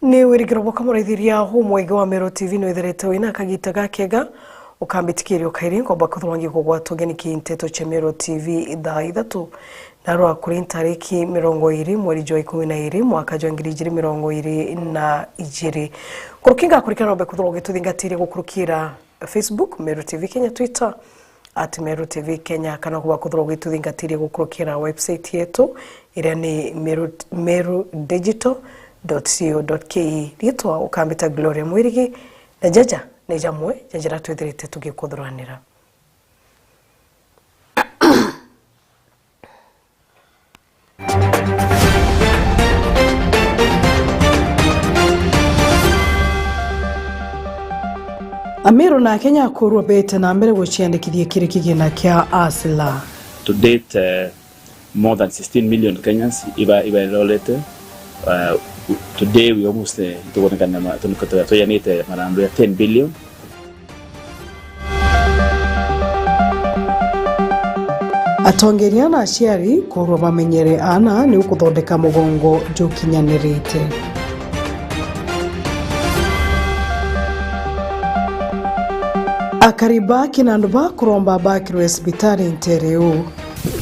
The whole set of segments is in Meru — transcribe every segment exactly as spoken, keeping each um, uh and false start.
Ni wirigiro bwakwa muraithiria umwege wa Meru T V nwithirite wina kagita gakega, ukambitikiria ukairi ngomba kwithirwa ngikugwata ugeni ki nteto cia Meru T V thaa ithatu. Narua kuri ntariki mirongo iri mweri jwa ikumi na iri mwaka jwa ngiri ijiri mirongo iri na ijiri. Nkuruki ngakurikira nombe kwithirwa ugituthingatiria gukurukira Facebook, Meru T V Kenya, Twitter, at Meru T V Kenya, kana kuba kwithirwa ugituthingatiria gukurukira website yetu, iria ni meru, meru digital dot co dot ke. Riitwa ukambita Gloria Mwirigi, na jaja ni jamwe ja jira twithirite tugikuthuranira. Ameru na Akenya akurwa bete na mbere guciandikithia kiri kigina kia Hustler. To date, eh, more than sixteen million Kenyans iba, iba enrolled. Uh, today we almost, eh, tukonekana ma-, tunikotera tuyanite marandu ya ten billion. Atongeria na aciari kurwa bamenyere aana ni ukuthondeka mugongo jukinyanirite. Akari ba Kinandu bakuromba bakirwe cibitari ntere uu.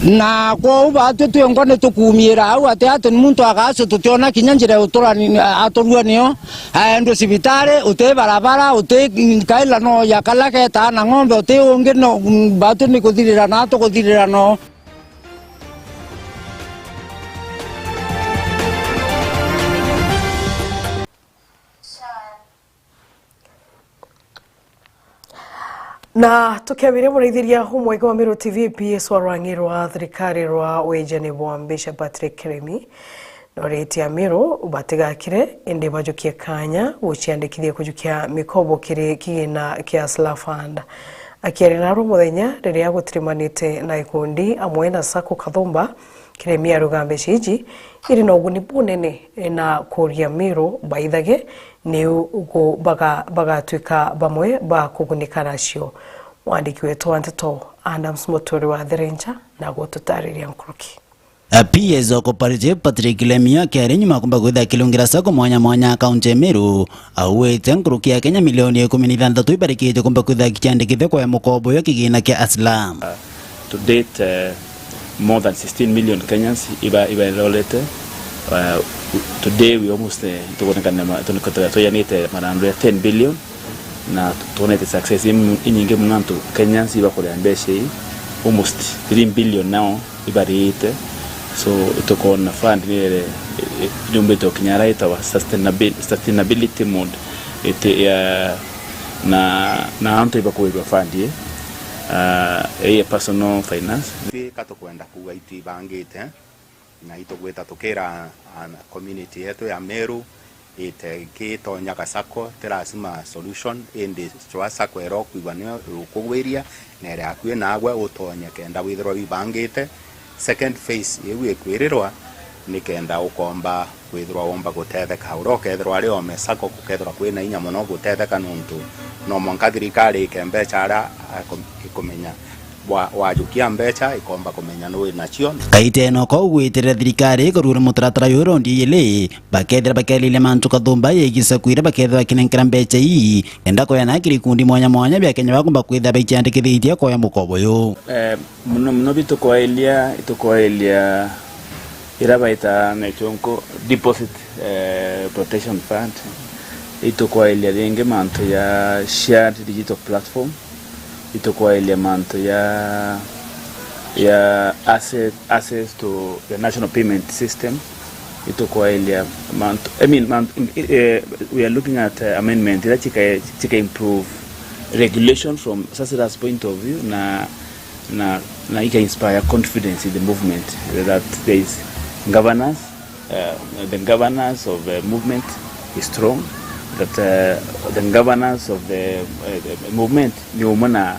Na kwou batwi twingwa ni tukumiira au ati, ati ni muntu agacio tutiona kinya njira ya utura ni-, aturua nio, aendwe cibitari, uti barabara, uti kaila no ya kala ketaa na ng'ombe, uti ungi no, batwi ni kuthirira na tukuthirira no. Na tukiabiria muraithiria umwega wa Meru T V, P S wa rwang'i rwa thirikari rwa wijani bwa mbeca Patrick Kiremi, noritie Ameru batigakire, indi bajukie kanya guciandikithia kujukia mikobo kiri kigina kia Hustler Fund. Akiaria narua muthenya riria gutirimanite na ikundi amwe na sacco Kathumba, Kiremi arauga mbeca iji iri na uguni bunene na kuria Ameru baithage niu gu-, baga-, bagatwika bamwe ba kugunika nacio. Mwandiki wetu wa nteto Adams Muturi wa Thirinja na gututariria nkuruki. A P S wa Cooperative Patrick Kiremi akiaria nyuma kumba kwithira akirungira sacco mwanya mwanya kaunti ya Meru, auite nkuruki ya Kenya milioni ikumi na ithanthatu ibarikite kumba kwithira ikiandikithia kuoya mukobo uyu kigina kia Hustler. To date, eh, more than sixteen million Kenyans iba, iba enrolled. Uh, today we almost, eh, tukonekana ma-, tunikotera tuyanite marandu ya ten billion, na tu-, tuonete success im-, inyingi muno antu Kenyans ibakuria mbeca ii, almost three billion now ibarite. So, tukoona fund ni ere, eh, eh, nyumbite ukinya ara itawa sustainabil-, sustainability mode. Iti ya, na, na antu ibakuirwa fund ii, ah, ii personal finance. Itwi ka tukwenda kuuga itwi ibangite, na itugwita tukira, ah, community yetu ya Meru, ite kitonya ga sacco, ti lazima solution, indi chwa sacco ira ukwigua niyo ukugwiria, na iri akui nagwe utonye kenda withirwa wibangite. Second phase iu ikwirirwa ni kenda ukomba kwithirwa womba gutetheka. Uria ukethirwa ari ome sacco, gukethirwa kwina inya mono gutetheka, nontu no mwanka thirikari ike mbeca aria akum-, ikumenya. Wa-, wajukia mbeca, ikomba kumenya nuu winacio. Kaita ino kau gwitirira thirikari ikurugura mutaratara uyu raundi iili, bakethira bakiariria mantu Kathumba yegie sacco iria bakethira bakinenkera mbeca ii, kenda kueana kiri ikundi mwanya mwanya bia Kenya bakumba kwithira baiciandikithitie kuoya mukobo uyu. Eh, mono mono bitukwaelia, itukwaelia ira baita na ichonko deposit, eh, protection fund. Itukwaelia ringi mantu ya shared digital platform. Itukwaelia mantu ya, ya access, access to the national payment system. Itukwaelia mantu, I mean, mantu, eh, we are looking at, eh, amendment ira chika, chika improve regulation from Hustler's point of view, na, na, na ika inspire confidence in the movement, that there is governance, uh, the governance of the movement is strong, that, uh, the governance of the, uh, the movement ni umwe na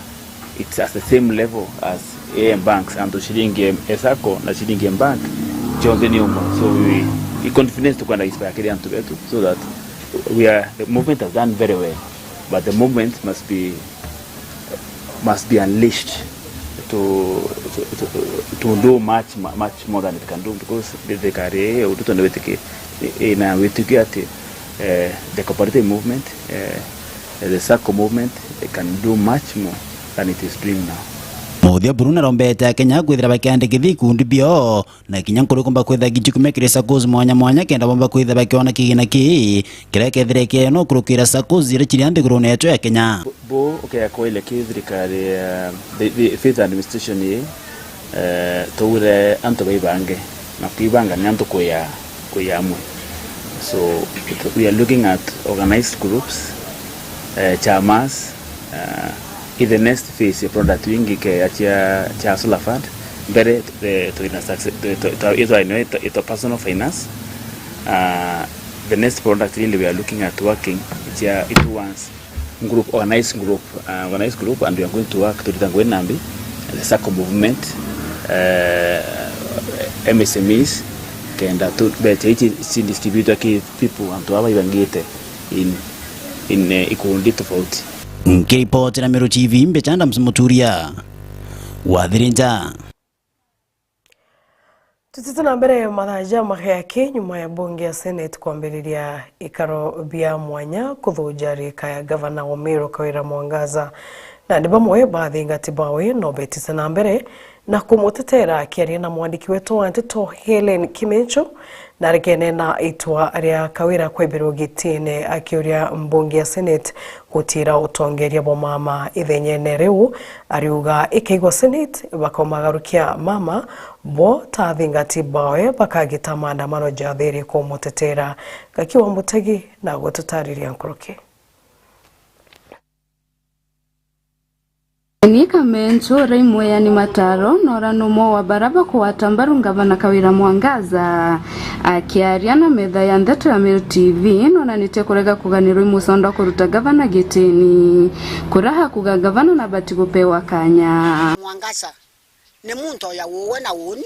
it's at the same level as A M banks, antu ciringi e sacco na ciringi e bank, cionthe ni umwe. So we, i confidence tukwenda inspire kiri antu betu, so that we are, the movement has done very well, but the movement must be, must be unleashed to, to, to, to do much, much more than it can do, because thirikari ii Ruto ni witiki-, ina witikio ati Eh, the cooperative movement, eh, the sacco movement, they can do much more than it is doing now. Muthia Bruno arombete Akenya kwithira bakiandikithia ikundi bio na kinya nkuru kumba kwitha gijukume kiri saccos mwanya mwanya kenda bomba kwitha bakiona kigina ki kiria kethire kieno kurukira saccos iria ciria nthigurune yetu ya Kenya. Bo, bo, ukea kwaile ki thirikari, eh, the, the fifth administration ii, eh, twaure antu baibange, na kwibanga ni antu kwia, kwia amwe. So, we are looking at organized groups, eh, chamas, eh, in the next phase ya product wingi ke ya chia, chia solar fund, mbere, eh, twina success, twi-, twi-, twi-, itwa, itwa, itwa personal finance. Ah, the next product really we are looking at working, chia, it once group, organized group, uh, organized group, and we are going to work to lead ngwe nambi, the sacco movement, uh, M S M Es, kenda tu becha ichi si distribute ki people, antu aba ibangite in, in, uh, ikundi tofauti. Nkiripotera Meru T V, mbicha Adams Muturia, Wathirinja. Tutite na mbere mathaa ja magea ki nyuma ya mbunge ya Senate kwambiriria ikaro bia mwanya kuthuja rika ya gavana wa Meru Kawira Mwangaza. Na ni bamwe ba athingati bawe no betite na mbere na kumutetera. Akiaria na mwandiki wetu wa nteto Helen Kimecho, na arekeneena itua ria Kawira kwebirwo gitine, akiuria mbunge ya Senate gutira utongeria bwa mama ithenyene riu. Ariuga ikaigwa Senate, bakaumagarukia mama bo ta athingati bawe bakagita maandamano jathiri kumutetera. Gaki wa Mutegi na gututariria nkuruki. Ni Kamencho, ura imweani mataro, nora numwe wa bara bakugwata mbaru ngavana Kawira Mwangaza. Akiaria na metha ya ndeto ya Meru T V, nonanitie kurega kuganirwa i mucondo kuruta gavana gitini. Kuraha kuga gavana nabati gupewa kanya. Mwangaza ni muntu ya uwe na uni,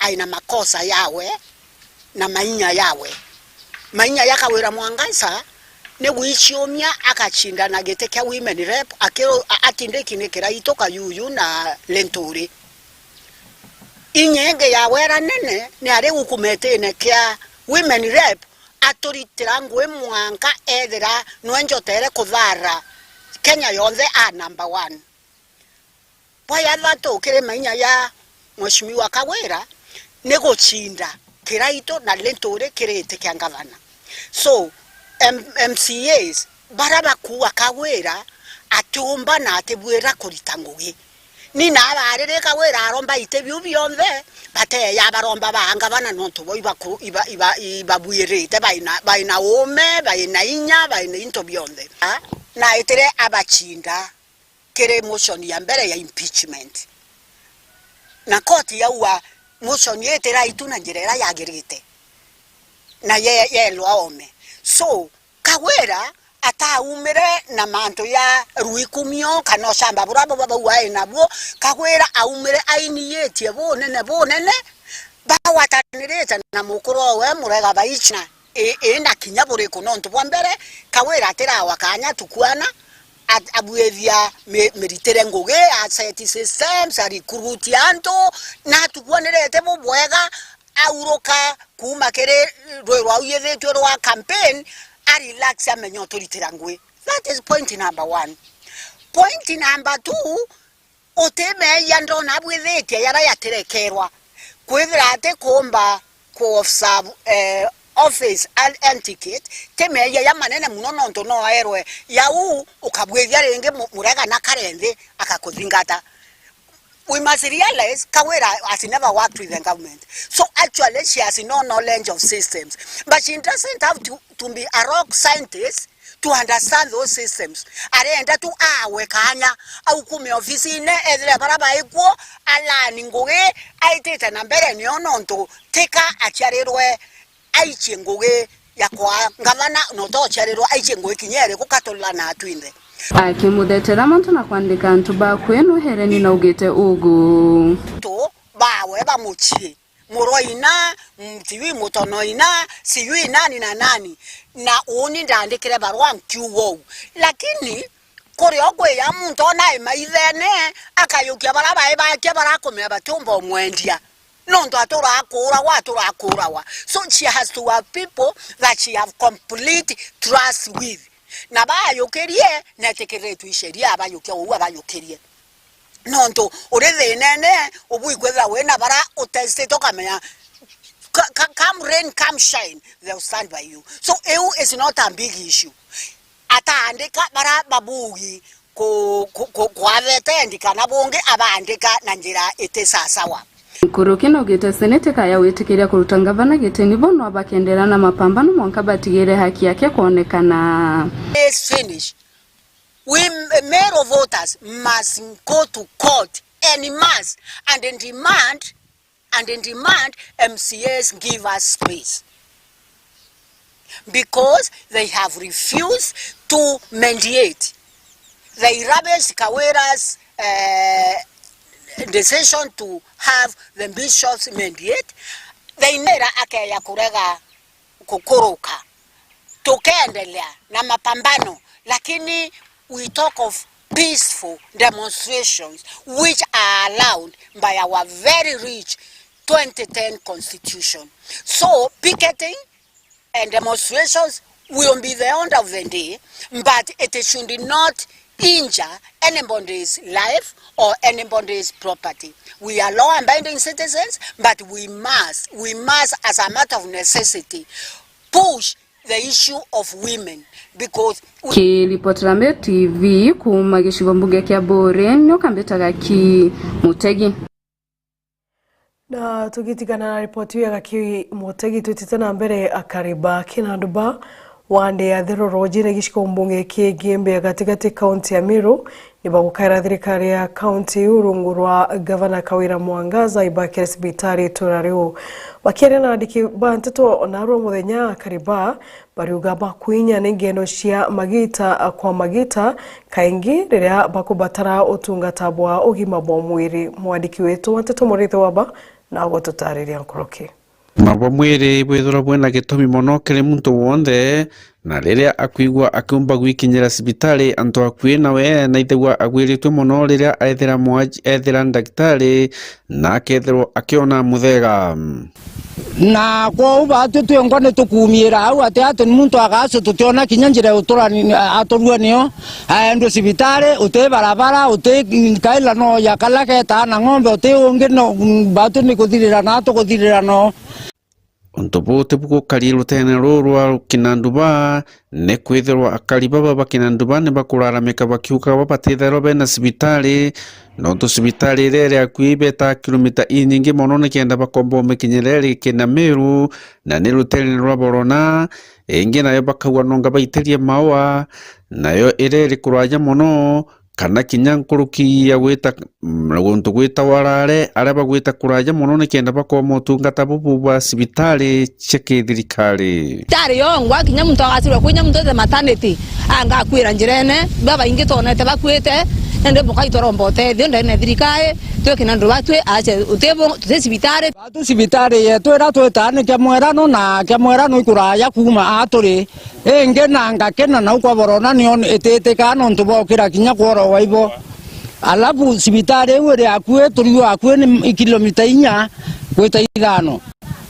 aina makosa yawe na mainya yawe. Mainya ya Kawira Mwangaza ni gwiciumia akacinda na giti kia women rep akiru-, a-, atindiki ni Kiraitu, Kayuyu na Linturi. Inya ingi yawe ira nene ni ari gukumetine kia women rep aturitira ngui mwanka ethira nwe njotere kuthara Kenya yonthe a number one. Bwa ya thatu kiri mainya ya Mheshimiwa Kawira ni gucinda Kiraitu na Linturi kiri giti kia ngavana. So, M-, M C As bara bakuuga Kawira atiumba na atibwira kurita ngugi. Ni na abariri Kawira aromba iti biu bionthe, bateya baromba ba ngavana nontu bo ibaku-, iba-, iba-, ibabuirite, baina, baina uume, baina inya, baina into bionthe. A, na aitire abacinda kiri motion ya mbere ya impeachment. Na koti yaua motion itiraitu na njira iria yagirite na ye-, yelwa ome. So, Kawira ataumire na mantu ya ruikumio kana ucamba buria bo babau ai nabuo. Kawira aumire ainigitie bunene bunene, bagwatanirite na mukuru owe Murega Baichna. Ii, ii, na kinya buriku, nontu bwa mbere, Kawira atirawa kanya tukwana, a-, abwithia mi-, miritire ngugi, a set systems, a recruit antu, na tukwanirite bubwega, auruka kuuma kiri rwi rwa uyithitue rwa campaign, a relax, amenya uturitira ngugi. That is point number one. Point number two, uti meeyia ndona abwithitie jaria jatirekerwa. Kwithira ati kuumba ku serve, eh, office an-, antiquate, ti meeyia jamanene mono, nontu no aerwe jau ukabwithia ringi mu-, Murega na kare nthi akakuthingata. We must realize Kawira has never worked with the government. So actually she has no knowledge of systems. But she doesn't have to, to be a rock scientist to understand those systems. Arenda tu awe kanya, aukume ofisine, ethire bara baikuo, alani ngugi, aitite na mbere nio, nontu tika aciarirwe aichie ngugi ya kwa ngavana, na utociarirwa aichie ngugi kinya iriku, katulana twinthe. Akimuthetera mantu na kwandika antu ba kwenu, Hereni naugite ugu. Tu bawe ba mucii. Muroina, mm, sijui Mutonoina, sijui nani na nani. Na uni ndandikire barua nkiuga uu. Lakini kuri o kwi ya muntu ona e maithene, akayukia bara bae bakia barakumea batiumba umwendia. Nontu aturaa kuuragwa, aturaa kuuragwa. So she has to have people that she have complete trust with. Na bayukirie, netikiriritue i sheria abayukia uu abayukirie. Nontu uri thinene, ubu ikwithirwa wina bara utestite ukamenya, ca-, ca-, come rain, come shine, they'll stand by you. So iu is not a big issue. Ataandika bara babugi ku-, ku-, ku-, kwabete endi kana bungi abaandika na njira iti sasawa. Nkuruki naugite Senate kaya gwitikiria kuruta ngavana gitini bo no bakendera na mapambano mwanka batigire haki yake kwonekana. Is finish. We m-, male voters must go to court en masse and demand, and demand M C As give us space, because they have refused to mediate. They rubbish Kawira's, eh, decision to have the bishops mediate. They never akeya kurega kukuruka. Tukaendelea na mapambano, lakini we talk of peaceful demonstrations which are allowed by our very rich twenty ten constitution. So picketing and demonstrations will be the order of the day, but it should not injure anybody's life or anybody's property. We are law-abiding citizens, but we must, we must, as a matter of necessity, push the issue of women, because we Kiripotera Meru T V kuuma gicigo mbunge kia Buuri, nyoka mbitaga Ki Mutegi. Na tugitigana na ripoti ya Gaki Mutegi, twitite na mbere. Akari ba Kinanduba wandi ya Thero Rojine gicigo mbunge ki Igembe ya gatigati kaunti ya Meru ni bagukaira thirikari ya kaunti iu rungu rwa Gavana Kawira Mwangaza ibakire cibitari itura riu. Bakiaria na andiki ba nteto narua muthenya, akari ba bariuga bakwinya ni ngendo cia magita kwa magita, kaingi riria bakubatara utungata bwa ugima bwa mwiri. Mwandiki wetu wa nteto Murithi Waba na gututariria nkuruki. Ugima bwa mwiri bwithirwa bwina gitumi mono kiri muntu wonthe, na riria akwigua akiumba gwikinyira cibitari, antu akui nawe naithagua agwiritue mono riria ethira mwaji-, ethira ndagitari na akethirwa akiona muthega. Na kwou baatwi twingwa ni tukuumiira au ati, ati muntu agacio tutiona kinya njira ya uturani aturua nio, aendwe cibitari, uti barabara, uti kaila no ya kala ketaa na ng'ombe, uti ungi no, baatwi ni kuthirira na tukuthirira no. Untu buu tibu gukari ruteene ruu rwa Kinanduba, ni kwithirwa akari baba ba Kinanduba ni bakuraramika bakiuga bo batithairwa bena cibitari, nontu cibitari iria iri akui ibetaa kilomita inyingi mono nikenda bakomba umikinyira iri Kinameru, na ni ruteene rwa Borona. Ingi nayo bakauga nonga baitirie maua, nayo iria iri kuraja mono, kana kinya nkuruki ya gwita, mm, guntu gwitagwa Rare, aria bagwita kuraja mono nikenda bakoma utungata bubu bwa cibitari cia kithirikari. Cibitari yongwa, kinya muntu agacirwa kwinya muntu ete maternity, anga akwira njirene, babaingi twonete bakuite, nende bukai twaromba utethio ndene ya thirikari, twi Kinanduba twi ace, uti bu-, tuti cibitari. Batu cibitari yetu ira twitaa ni Kiamwerano, na Kiamwerano ikuraya kuuma aa turi. Ingi na ngakena nau kwa Borona nio ititikaa nontu bwa ukira kinya kworowa ibo. Alafu cibitari iu iri akui, turiu akui ni kilomita inya gwita ithano.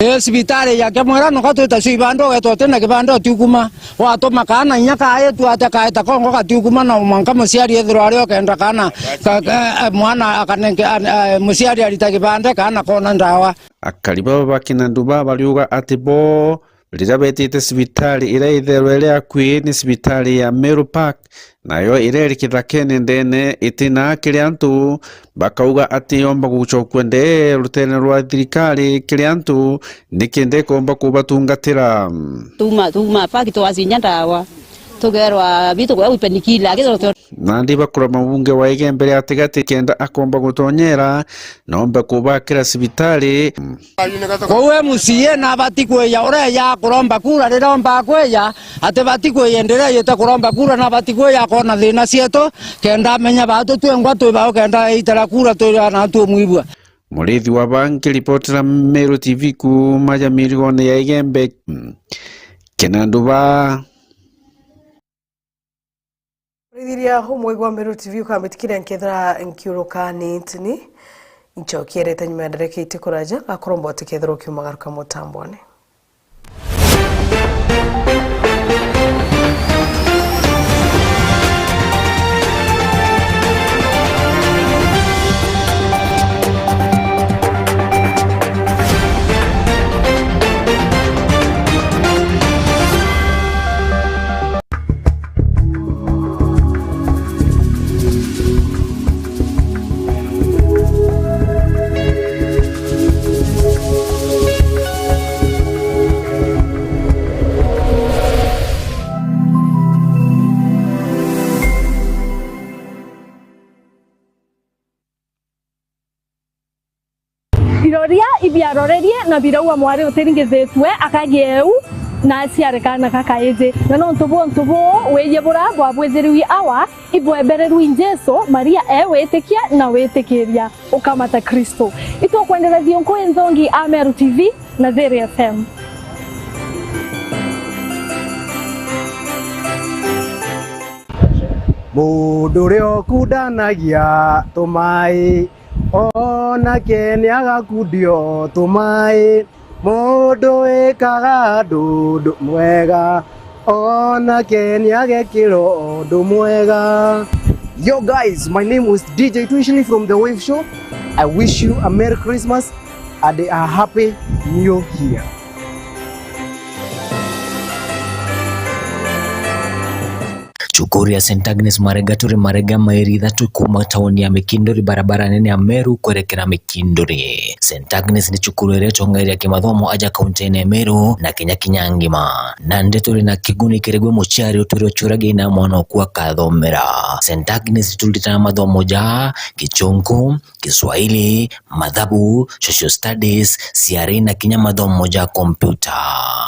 Ii, cibitari ya Kiamwerano ka twita cio ibande, ugeeta utina kibande utiukuma. Watuma kaana inya kaaitu atia kaeta kongo gatiukuma, na mwanka muciari ethirwa ari okenda kaana, ka, ka, mwana akanenge, a, a, muciari arita kibande kaana koona ndawa. Akari baba ba Kinanduba bariuga ati bo riria betite cibitari iria itherwe iri akui ni cibitari ya Meru Park, nayo iria iri kithakene ndene itina kiri antu, bakauga ati yomba gucokua ndee ruteene rwa thirikari kiri antu nikenda ikomba kubatungatira. Tuma, tuma park twacinya ndawa. Tugeerwa bitu kuya wipenikila, akithirwa tu- Nandi bakura mabunge wa Igembe ria Gatigati kenda akomba gutonyera, nombe kubakira cibitari. Kou M C A nabati kwiya, ureya kuromba kura riria omba kwiya, atibati kwiya ndiria yite kuromba kura, nabati kwiya akona thina cietu, kenda amenya batu twingwa twi bao, kenda eitera kura twi na tumwibua. Murithi wa Bangi, ripotera Meru T V kuuma ja mirigone ya Igembe, Kinanduba. Rithiria umwe gwa Meru T V ukambitikiria nkethira nkiuruka ni ntini. Nchokierete nyuma ya ndareka itikuraja, ngakoromba utikethirwa ukiumagaruka mutambone. Iroria ibiarorerie na birauga mwari utiringithitue akagie eu na aciare kaana kakaiji. Na nontu bwontu buu wiji bura bwabwithirwi awa ibwebererwi Jesu, Maria e witikia na witikiria ukamata Kristo. Itukwendereria nkui nthongi a Meru T V na Thiri F M. Mundu uria ukundanagia tumai, onake ni agakundio tumai. Mundu wikaga andu undu mwega, onake ni agekirwo undu mwega. Yo guys, my name is D J Twishly from The Wave Show. I wish you a Merry Christmas and a Happy New Year. Cukuru ya Saint Agnes Marega turi Marega, mairi ithatu kuuma tauni ya Mikinduri, barabara nene ya Meru kwerekera Mikinduri. Saint Agnes ni cukuru iria itongeeria kimathomo aja kaunti-ini ya Meru na Kenya kinya ngima. Nandi turi na kiguni kiri gwi muciari utwire uciuragia ina mwana oku akathomera. Saint Agnes turutaga mathomo ja Gichunku, Kiswahili, mathabu, social studies, ciari na kinya mathomo ja kompyuta.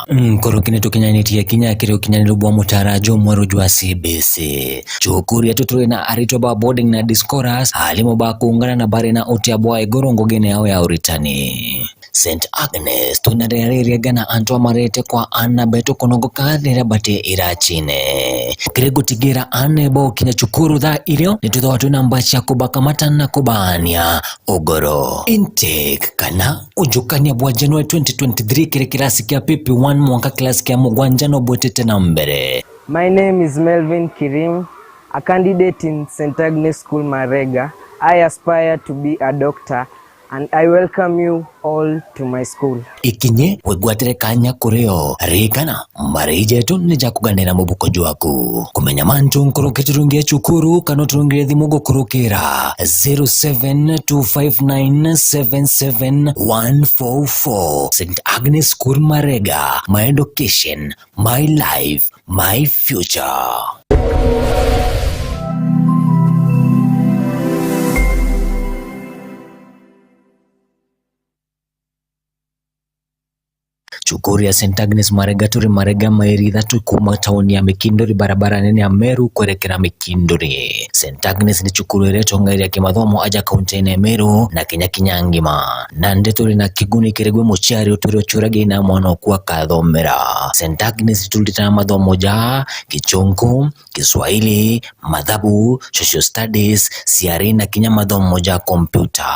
Nkuruki ni tukinyanitie kinya kiri ukinyaniru bwa mutaara jumweru jwa C B C. Cukuru yetu turi na aritwa ba boarding na day scholars, aarimu ba kuungana na bari na utia bwa iguru ngugine yao ya uritani. Saint Agnes, twina riria ririega na antu amarete kwa aana betu kunogoka riria bati iracine. Kiri gutigira aana bokinya cukuru thaa irio, nitwithagwa twina mbaci ya kubakamata na kubaania ugoro. Intake kana ujukania bwa January twenty twenty-three kiri kirasi kia P P one mwanka kirasi kia mugwanja no bwitite na mbere. My name is Melvin Kirim, a candidate in Saint Agnes School Marega. I aspire to be a doctor and I welcome you all to my school. Ikinye wigwatire kanya kuri o, ririkana, mbari jetu ni ja kuganira mubuko jwaku. Kumenya mantu nkuruki turungie cukuru kana uturungire thimu gukurukira zero seven two five nine seven seven one four four. Saint Agnes School Marega, my education, my life, my future. Cukuru ya Saint Agnes Marega turi Marega, mairi ithatu kuuma tauni ya Mikinduri, barabara nene ya Meru kwerekera Mikinduri. Saint Agnes ni cukuru iria itongeeria kimathomo aja kaunti-ini ya Meru na Kenya kinya ngima. Nandi turi na kiguni kiri gwi muciari utwire uciuragia ina mwana oku akathomera. Saint Agnes turutaga mathomo ja Gichunku, Kiswahili, mathabu, social studies, ciari na kinya mathomo ja kompyuta.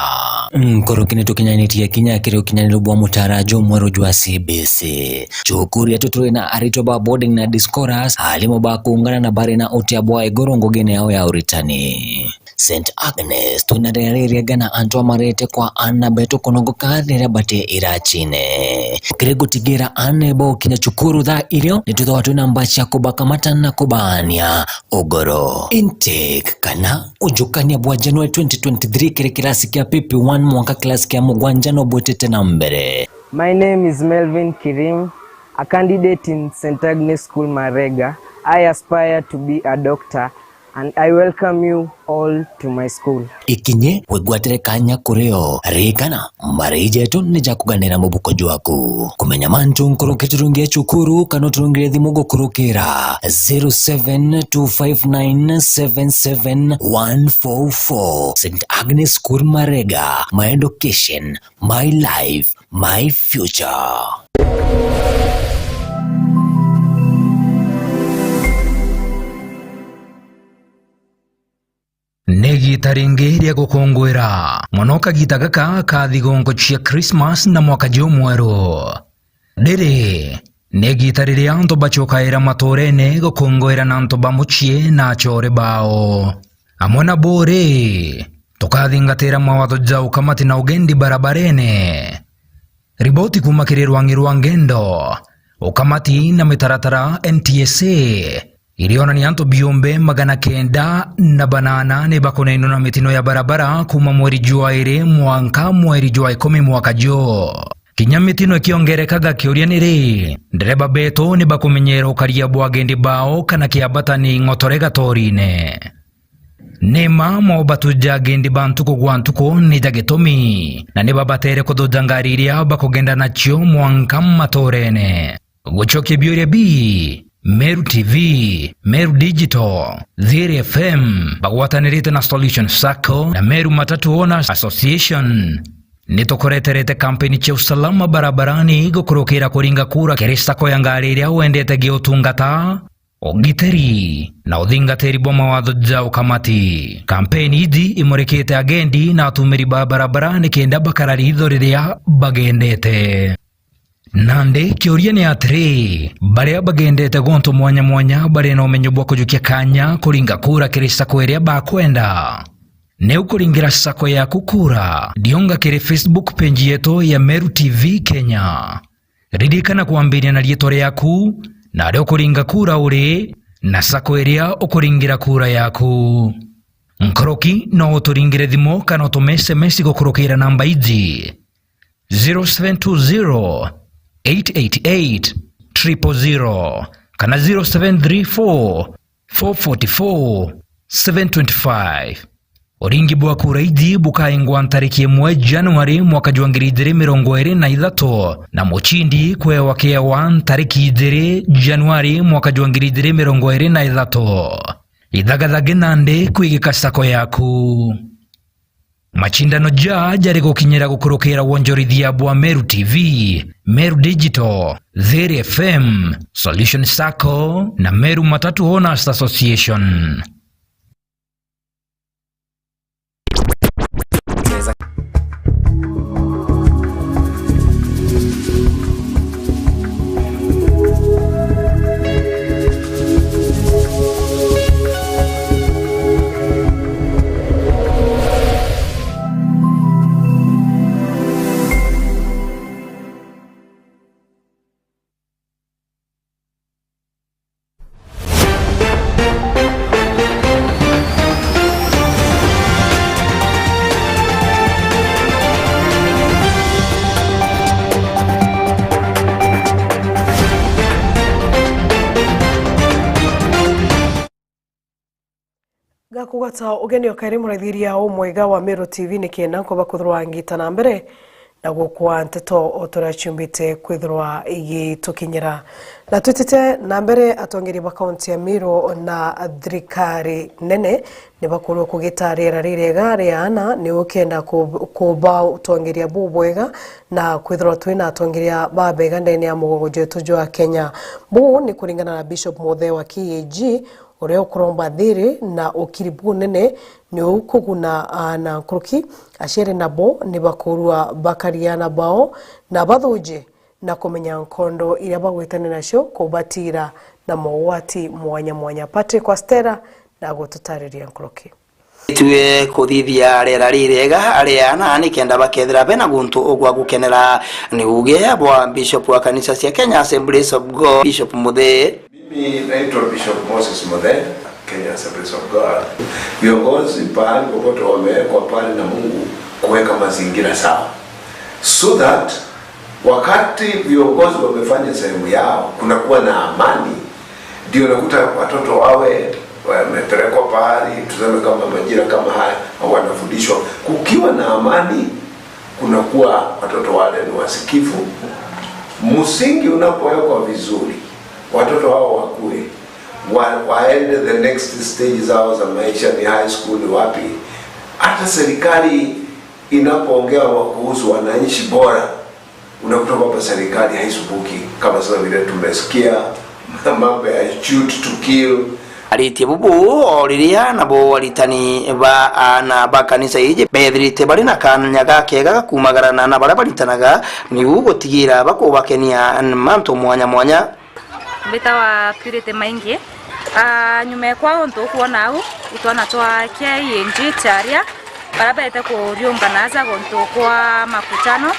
Nkuruki ni tukinyanitie kinya kiri ukinyaniru bwa mutaara jumweru jwa C B C. Cukuru yetu turi na aritwa ba boarding na day scholars, aarimu ba kuungana na bari na utia bwa iguru ngugine yao ya uritani. Saint Agnes, twina riria ririega na antu amarete kwa aana betu kunogoka riria bati iracine. Kiri gutigira aana bokinya cukuru thaa irio, nitwithagwa twina mbaci ya kubakamata na kubaania ugoro. Intake kana ujukania bwa January twenty twenty-three kiri kirasi kia P P one mwanka kirasi kia mugwanja no bwitite na mbere. My name is Melvin Kirim, a candidate in Saint Agnes School Marega. I aspire to be a doctor and I welcome you all to my school. Ikinye wigwatire kanya kuri o, ririkana, mbari jetu ni ja kuganira mubuko jwaku. Kumenya mantu nkuruki turungie cukuru kana uturungire thimu gukurukira zero seven two five nine seven seven one four four. Saint Agnes School Marega, my education, my life, my future. Ni Igita ringi ria gukunguira mono kagita gaka ka thigunku cia Christmas na mwaka jumweru. Riri ni igita riria antu bacokaira maturene gukunguira na antu ba mucii na achore bao. Amwe na buri, tukathingatira mawatho ja ukamati na ugendi barabarene. Riboti kuuma kiri rwangi rwa ngendo, ukamati na mitaratara N T S A irionania antu biumbe magana kenda na banana ni bakunainwa na mitino ya barabara kuuma mweri jwa iri mwanka mweri jwa ikumi mwaka juu. Kinya mitino ikiongerekaga, kiuria ni ri, ndereba betu ni bakumenyera ukaria bwa agendi bao kana kiambatani ng'otore gatorine? Ni mma mobatu ja agendi ba ntuku gwa ntuku ni ja gitumi, na ni babatere kuthuja ngari iria bakugenda nacio mwanka maturene. Gucokia biuria bi, Meru T V, Meru Digital, Thiri F M bagwatanirite na Solution Sacco na Meru Matatu Owners Association ni tukureterete kampeni cia usalama barabarani gukurukira kuringa kura kiri sacco ya ngari iria wendete gia utungata, ugitiri na uthingatiri bwa mawatho ja ukamati. Kampeni iji imurikite agendi na atumiri ba barabara nikenda bakara riitho riria bagendete. Nandi kiuria ni atiri, baria bagendete guntu mwanya mwanya bari na umenyo bwa kujukia kanya kuringa kura kiri sacco iria bakwenda? Ni ukuringira sacco yaku kura? Ndiunga kiri Facebook page yetu ya Meru T V Kenya. Ririkana kwambiria na riitwa riaku, na aria ukuringa kura uri, na sacco iria ukuringira kura yaku. Nkoroki no uturingire thimu kana utume S M S gukurukira namba iji: zero seven two zero, eight eight eight, triple zero kana zero seven three four, four forty four, seven twenty five. Uringi bwa kura iji bukaingwa ntariki imwe Januari mwaka jwa ngiri ijiri mirongo iri na ithatu, na mucindi kwewa kewa ntariki ijiri Januari mwaka jwa ngiri ijiri mirongo iri na ithatu. Ithagathage nandi kwigika sacco yaku. Macindano ja jari gukinyira gukurukira wonjorithia bwa Meru T V, Meru Digital, Thiri F M, Solution Sacco na Meru Matatu Owners Association. Gakugwata ugeni o kairi muraithiria umwega wa Meru T V nikenda nkoba kwithirwa ngita na mbere na gukwa nteto o turia ciumbite kwithirwa igitukinyira. Na twitite na mbere, atongeria ba kaunti ya Meru na thirikari nene ni bakurwa kugita riera ririega ria aana ni ukenda ku-, kuba utongeria bubwega na kwithirwa twina atongeria babega ndene ya mugongo jwetu jwa Kenya. Buu ni kuringana na Bishop Muthee wa K A G, uria ukuromba thiri na ukiri bunene ni ukuguna aana nkuruki. Aciari nabo ni bakurwa bakaria aana bao na bathuje na kumenya nkondo iria bagwitania nacio kubatira na mogwati mwanya mwanya. Patrick Wastera na gututariria nkuruki. Itue kuthithia riera ririega ria aana nikenda bakethira bena guntu ugwa gukenera, ni uge bwa Bishop wa kanisa cia Kenya Assemblies of God, Bishop Muthee. Mimi naitwa Bishop Moses Muthee, Kenya Assemblies of God. Viongozi pahali popote wamewekwa pale na Mungu kuweka mazingira sawa, so that wakati viongozi wamefanya sehemu yao, kunakuwa na amani, ndio unakuta watoto wawe wamepelekwa pahali, tuseme kama majira kama haya, wanafundishwa. Kukiwa na amani, kunakuwa watoto wale ni wasikivu. Msingi unapowekwa vizuri, watoto hao wakue, wa-, waende the next stage zao za maisha, ni high school, ni wapi. Hata serikali inapoongea wa-, kuhusu wananchi bora, unakuta kwamba serikali haisumbuki, kama sasa vile tumesikia mambo ya shoot to kill. Aritie bubu o riria nabo aritani ba aana ba kanisa iji beethirite bari na kanya gakega ga kuumagara na aana baria baritanaga, niu gutigira bakubakenia mantu mwanya mwanya. Mbitawa Purity Maingi. Ah, nyuma ekwa untu ukwona au, itwana twa K A N G Charia, baria beete kuriungana aja guntu kwa makutano.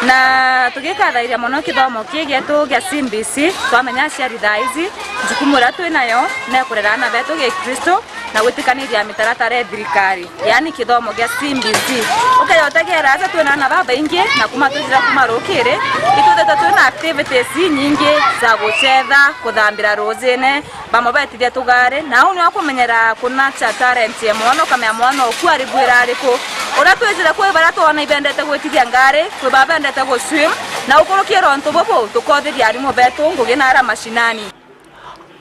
Na tugikathairia mono kithomo kii gietu gia C B C, twamenya aciari thaa iji, njukumu iria twi nayo ni kurera aana betu Gikristo na gwitikaniria mitaratara ya thirikari, yaani kithomo gia C B C. Ukeja utegera aja twina aana babaingi, na kuma twijire kuma rukiri, itwithitwe twina activities inyingi ja gucetha, kuthambira ruujine, bamwe beetithia tugari, na au nio akumenyera kunacha talent ya mwana, ukamenya mwana uku aribwira ariku. Uria twijire kwi baria twona ibendete gwitithia ngari, kwi baa bendete guswim, na ukurukia untu bubu, tukothiria arimu betu ngugi na aria mashinani.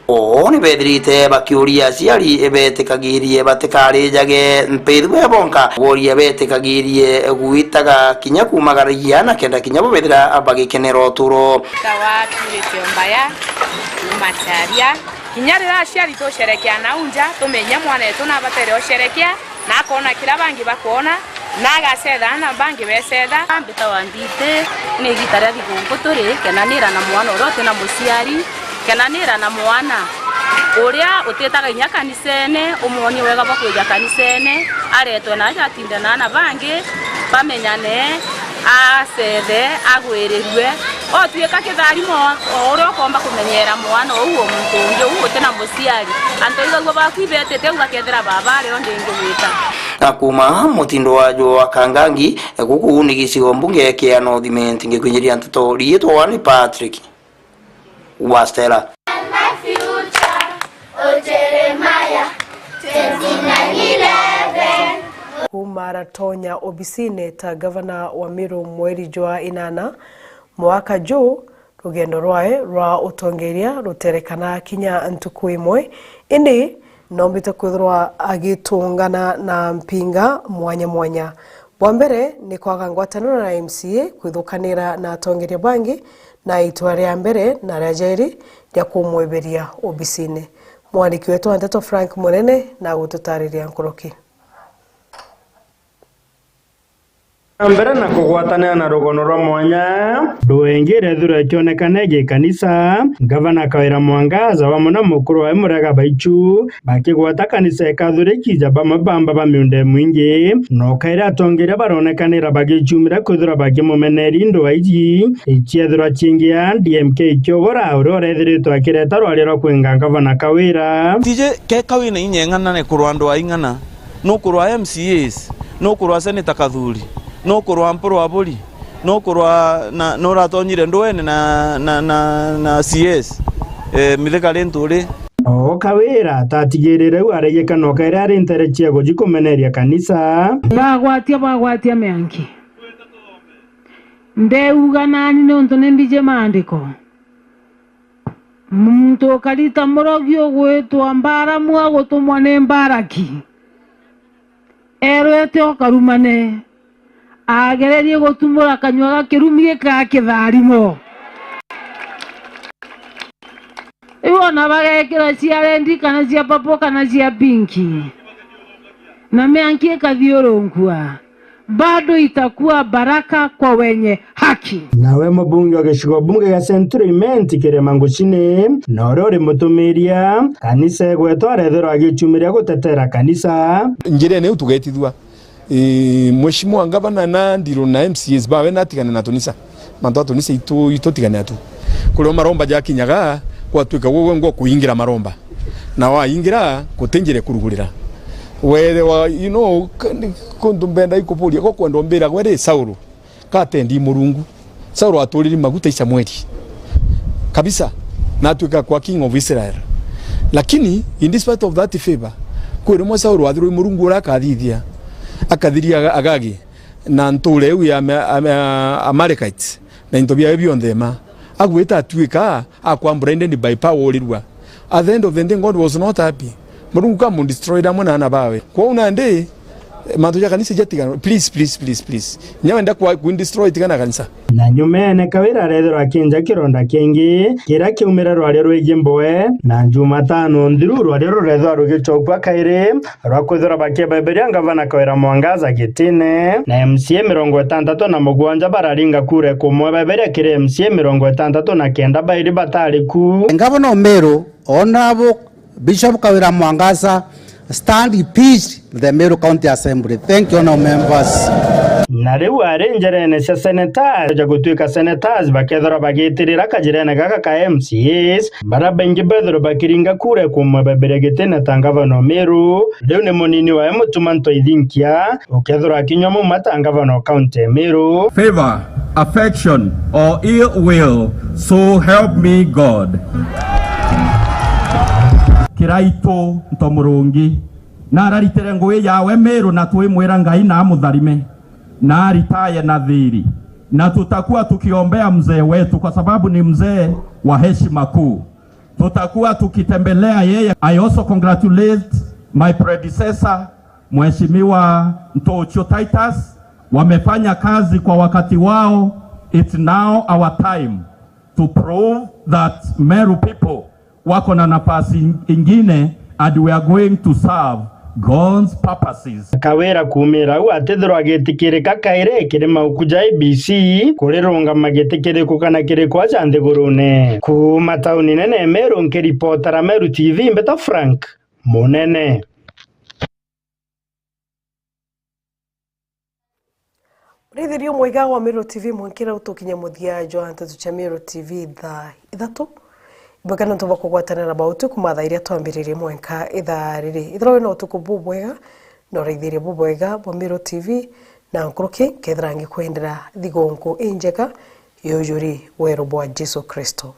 Oo ni beethirite bakiuria aciari beetikagirie batikarijage mpithu be bonka, boria beetikagirie gwitaga kinya kuumagaragia na kenda kinya bo beethira bagikenera uturo. Tawa Purity Ombaya, kuuma Charia. Kinya riria aciari tucerekea nau nja, tumenye mwana wetu nabatere ucerekea, na akoona kiria bangi bakoona, na agacetha na bangi becetha. Mbitawa Mbite, ni igiita ria thigukuu turi, kenanira na mwana uria uti na muciari, kenanira na mwana uria utitaga inya kanisene, umwonie wega bwa kwija kanisene, aretwe na aja atinde na aana bangi, bamenyane, acethe, agwirirue, otuika kitharimo, o uria ukomba kumenyera mwana uu o muntu ungi uu uti na muciari. Antu aigagua baku ibetite au bakethira baba ari o ndingi gwita. Na kuuma mutindo wa jwa Kangangi, guku ni gicigo mbunge kia North Imenti, ngikwinyiria nteto riitwa ni Patrick wa Stella. Kuuma aratonya obisine ta gavana wa Meru mweri jwa inana mwaka juu, rugendo rwae rwa utongeria ruterekana kinya ntuku imwe, indi noombite kwithirwa agitungana na mpinga mwanya mwanya. Bwa mbere ni kwaga ngwataniro na M C A, kwithukanira na atongeria bangi, na itua ria mbere na ria jairi ria kumweberia obisine. Mwandiki wetu wa nteto Frank Munene na gututariria nkuruki. Na mbere na kugwatanira na rugono rwa mwanya, ndwengi irethirwa ikionekana igi kanisa, Gavana Kawira Mwangaza bamwe na mukuru wae Murega Baichu, bakigwata kanisa ikathuriki ja bamwe bamba ba miunda imwingi, na ukaira atongeria baronekanira bagicumira kwithirwa bakimumeneria ndwaa iji, iciethirwa cingi ya D M K Kiogora, uria urethiritwe akireta rwaria rwa kwinga Gavana Kawira. Tiji keka wina inya ing'ana na kurwa ndwaa ing'ana, nukurwa M C As, nukurwa Senator Kathuri, nukurwa Mpuru Aburi, nukurwa na, nuratonyire ndwene na, na, na, na C S, eh, Mithika Linturi. O Kawira atatigirire u araigika noka iria ari ntere cia guji kumeneria kanisa. Bagwatia, bagwatia mianki. Ndeuga nani niuntu ni mbiji maandiko. Muntu ukarita murogi ugwitwa Mbaramu agutumwa ni Mbaraki. Erwete o karumane, agererie gutumura kanyua ga kirumi gika kitharimo. Riu ona bagekira cia rendi kana cia papo kana cia pinki, na mianki ikathiurunkua, bado itakuwa baraka kwa wenye haki. Nawe mubunge wa gicigo bunge gia Central Imenti Kirema Ngucini, na uria uri mutumiria, kanisa igwetwa arethirwa agicumiria gutetera kanisa. Njirene iu tugetithua. Ii, Mheshimiwa Ngavana na Ndirũ na M C As bawe natigane na tunisa. Mantu a tunisa itu, itutigane atu. Kuria maromba jakinyaga, gwatuika gwe, gwe ngwa kuingira maromba. Na waingira, guti njira ikurugurira. Wethirwa, you know, k-, ni kuntu mbenda ikuburia, gwe kwenda umbira gwe ri Saulu, katendi Murungu. Saulu aturiri maguta i Samueli. Kabisa. Na atuika kwa king of Israel. Lakini, in despite of that favor, kwi rimwe Saulu athirwa i Murungu uria akathithia, akathiria Aga-, Agagi. Na ntuura iu ya Ame-, Ame-, Amalekites, na into biayo bionthe ma. Agwita atuika, akwa blinded by power urirua. At the end of the day, God was not happy. Murungu kamudestroyed amwe na aana bawe. Kwou nandi, Mantu ja kanisa jatiganwe. Please, please, please, please. Nya wenda kwa, kwindestroy, tigana kanisa. Na nyumene Kawira arethirwa akinja kironda kingi kiria kiaumire rwaria rwigii mboe, na Jumatano nthiru rwaria rurethirwa rugicokua kairi rwa kwithirwa bakiebaiberia ngavana Kawira Mwangaza gitine, na M C A mirongo itantatu na mugwanja bararinga kura ikumwebaiberia kiri M C A mirongo itantatu na kenda bairi batari ku. Ngavana o Meru, Honorable Bishop Kawira Mwangaza, stand in peace with the Meru County Assembly. Thank you, honorable members. Na riu ari njerene cia senators, ja gutuika senators bakethirwa bagitirira kajirene gaka ka M C As, baria baingi bethirwa bakiringa kura ikumwebaiberia gitine ta ngavana o Meru. Riu ni munini wae Mutuma Ntoithinkia ukethirwa akinyua mauma ta ngavana o kaunti ya Meru. Favor, affection, or ill will, so help me God. Kiraitu Ntomurungi nararitire ngugi yawe Meru, na twimwira Ngai na amutharime na aritaye na thiri, na tutakuwa tukiombea mzee wetu kwa sababu ni mzee wa heshima kuu. Tutakuwa tukitembelea yeye. I also congratulate my predecessor, Mheshimiwa Ntochio Titus. Wamefanya kazi kwa wakati wao. It's now our time to prove that Meru people wako na nafasi ingine, and we are going to serve God's purposes. Kawira kuumira au atithirwa agitikirika kairi kiri mauku ja A B C kurirungama giti kiriku kana kiriku aja nthigurune. Kuuma tauni nene ya Meru, nkiripotera Meru T V, mbeta Frank Munene. Urithirio mwega wa Meru T V mwankira utukinya muthia jwa nteto cia Meru T V thaa ithatu. Ibwega nontu bwa kugwatanira mautu kuma thaa iria twambiririe mwenka ithaa riri. Ithirwa wina utuku bubwega na urithirie bubwega bwa Meru T V, na nkuruki nkethira ngikwendera thigunku injega ya ujuri weru bwa Jesu Kristo.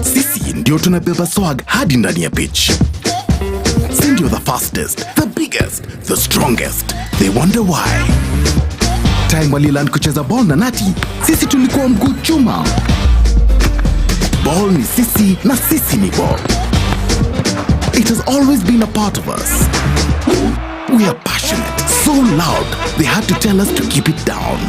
Sisi ndio tunabeba swag hadi ndani ya pitch. Si ndio the fastest, the biggest, the strongest? They wonder why. Time waliland kucheza ball na nati, sisi tulikuwa mguu chuma. Ball ni sisi na sisi ni ball. It has always been a part of us. We are passionate, so loud, they had to tell us to keep it down.